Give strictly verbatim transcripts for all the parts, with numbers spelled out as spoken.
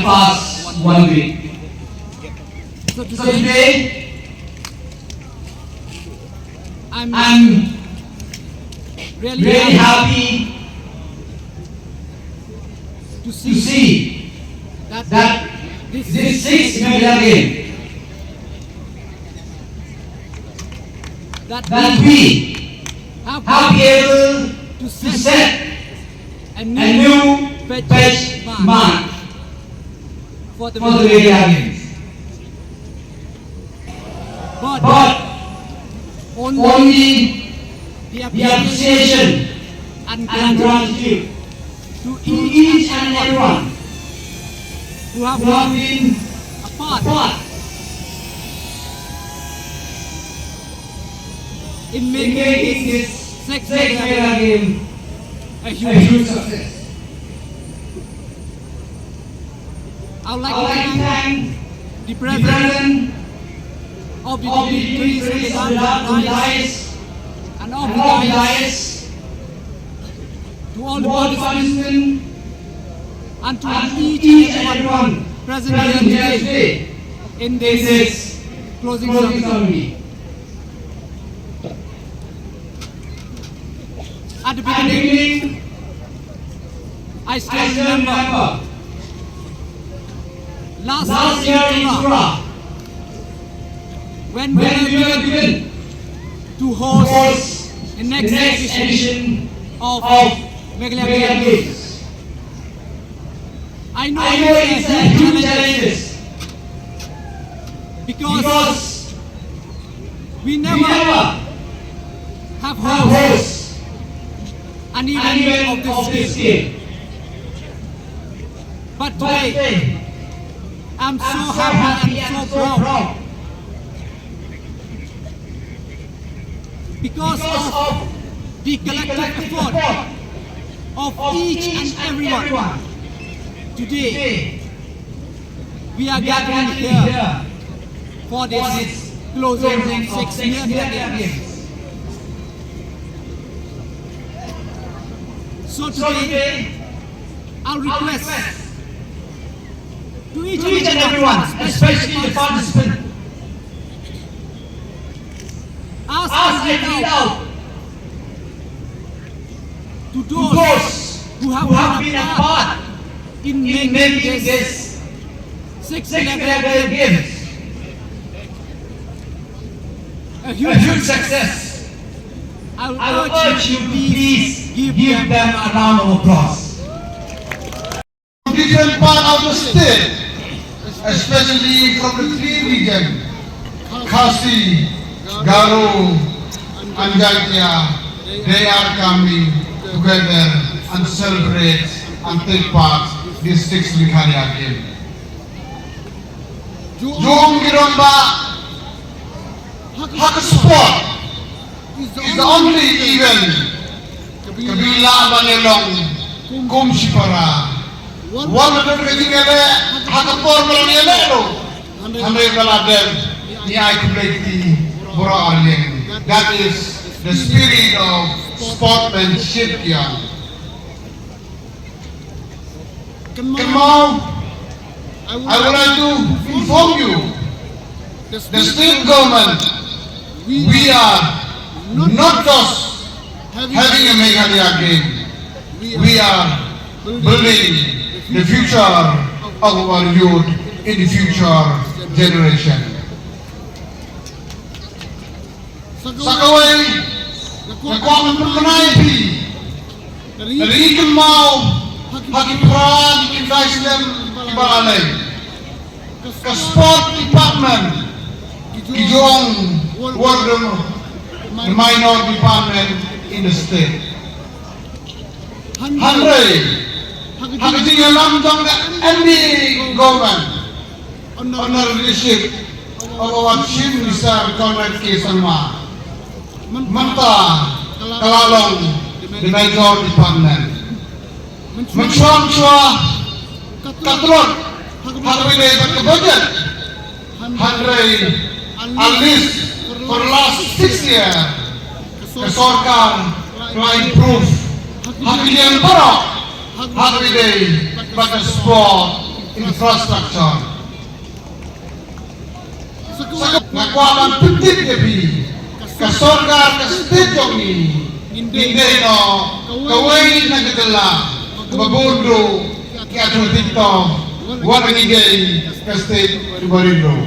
past one week. So today, I'm really happy to see that this sixth Meghalaya Games, that we have been able to set a new benchmark for the Meghalaya Games. But only the appreciation and gratitude to each and everyone who have been a part in making this sixth Meghalaya Games a huge success. I would like to thank the president of the dignitaries, and of the dais, to all the participants, and to each and everyone present here today in this closing ceremony. At the beginning, I still remember last year in Tura, when we were given to host the next edition of Meghalaya Games. I know it's a huge challenge because we never have hosted an event of this scale. But today, I'm so happy and so proud because of the collective effort of each and everyone. Today, we are gathering here for this closing of six Meghalaya Games. So today, I'll request to each and everyone, especially the participants, as I read out to those who have been a part in making this sixth Meghalaya Games a huge success, I will urge you to please give them a round of applause. From different part of the state, especially from the three region, Khasi, Garo, and Jaiñtia, they are coming together and celebrate and take part this sixth Meghalaya Game. Jong ki rangbah, ha ka sport is the only event ka ba la ban long kum shipara. Wat la don ka jingïaleh ha ka por ba la ïaleh ruh, hynrei ba la dep, ngi ai khublei ïa ki baroh arliang. That is the spirit of sportsmanship, ïa. Kynmaw, I would like to inform you, the state government, we are not just having a Meghalaya Game, we are building the future of our youth in the future generation. Sa kawei, nga kwah ban pynbna ïa phi, lada ngi kynmaw ha ki phra ki khyndai snem kiba la leit, ka sport department, ki jong were the minor department in the state. Hynrei ha ka jingïalam jong ka M D A government, under the leadership of our Chief Minister Conrad K Sangma, mynta ka la long the major department. Mynshuwa mynshuwa ka tlot ha kaba ïadei bad ka budget. Hynrei at least for the last six year, ka sorkar ka la improve ha ki liang baroh ha kaba ïadei bad ka sport infrastructure. Sa nga kwah ban pyntip ïa phi, ka sorkar ka state jong ngi, ngin dei noh kawei na ka jylla kaba bun ruh ki athletic to, wat ngi dei ka state kaba rit ruh.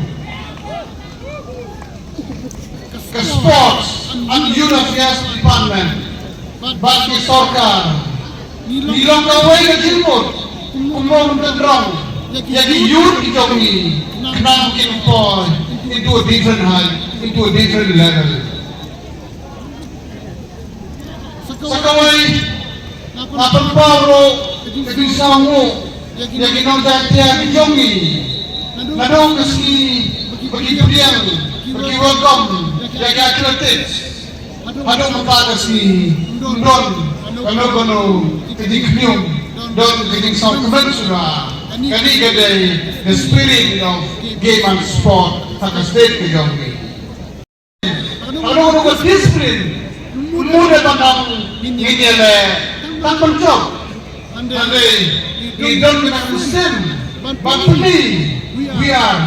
Ka Sports and Youth Affairs Department bad ki sorkar, ngi long kawei ka jingmut kumno ban pynrong ïa ki youth ki jong ngi khnang ba kin poi into a different height, into a different level. Sa kawei, nga pynpaw ruh ka jingsngewnguh ïa ki nongjaitiar ki jong ngi. Naduh ka sngi ba ki pdiang, ba ki welcome ïa ki athletics, haduh mynta ka sngi ym don kano kano ka jingkhñium, don ka jingsngewkmen shuh. Kane ka dei the spirit of game and sport ha ka state ka jong ngi. Kano kano ka discipline, mut ban nang ngin ïaleh tang ban jop. Hynrei ngi don ka mynsiem ban pyni, we are,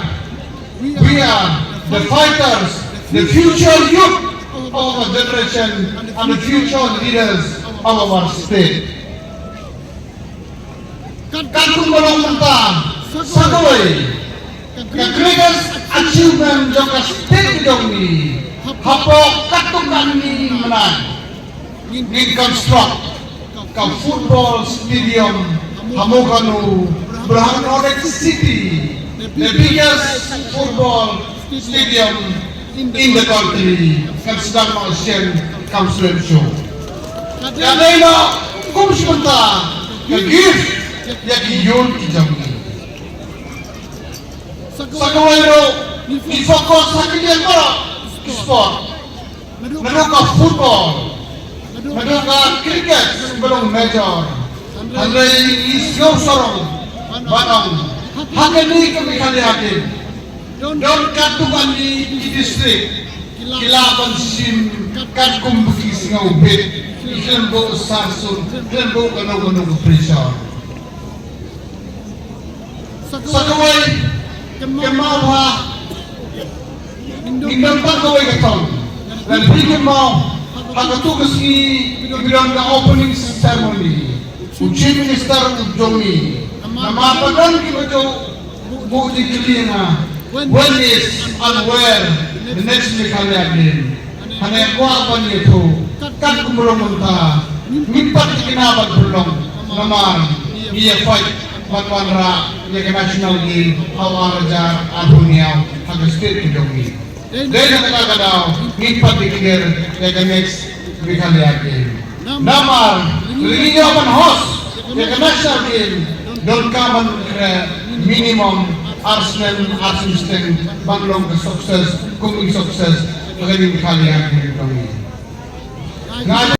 we are the fighters, the future youth of our generation and the future leaders of our state. Katkum ba long mynta, sa kawei ka greatest achievement jong ka state jong ngi, hapoh katto katne mynta, ngin construct ka football stadium ha Moganu, Brahmanodic City, the biggest football stadium in the country, kan sdang noh shen kam shlem shuh. Ka dei noh kum shi mynta ka gift ïa ki youth ki jong ngi. Sa kawei ruh, ngi focus ha ki liang baroh ki sport. Naduh ka football, naduh ka cricket ba long major. Hynrei ngi sngew sarong ban ong, ha kane ka Meghalaya Games, don katto katne ki district ki lah ban shim katkum ba ki sngew bit, ki khlem buh sanction, khlem buh kano kano ka pressure. Sa kawei, kynmaw ba ngin don tang kawei ka thong. Lada phi kynmaw, ha kato ka sngi ki don ka opening ceremony, u Chief Minister u jong ngi, namar ba don kiba ju buh jingkylli ïa nga, when is and where the next Meghalaya Games? Hynrei nga kwah ban ïathuh, katkum ba long mynta, ngim pat thikna ban pynlong, namar ngi ïa fight ban wanrah ïa ka National Games ha u ar hajar arphew hynñiew ha ka state ka jong ngi. Dei na kata ka daw ngim pat declare ïa ka next Meghalaya Games. Namar lada ngin ïoh ban host ïa ka National Games, donkam ban khreh minimum ar snem, ar snem shiteng ban long ka success, kum i success ha kane ka Meghalaya Games jong ngi. Nga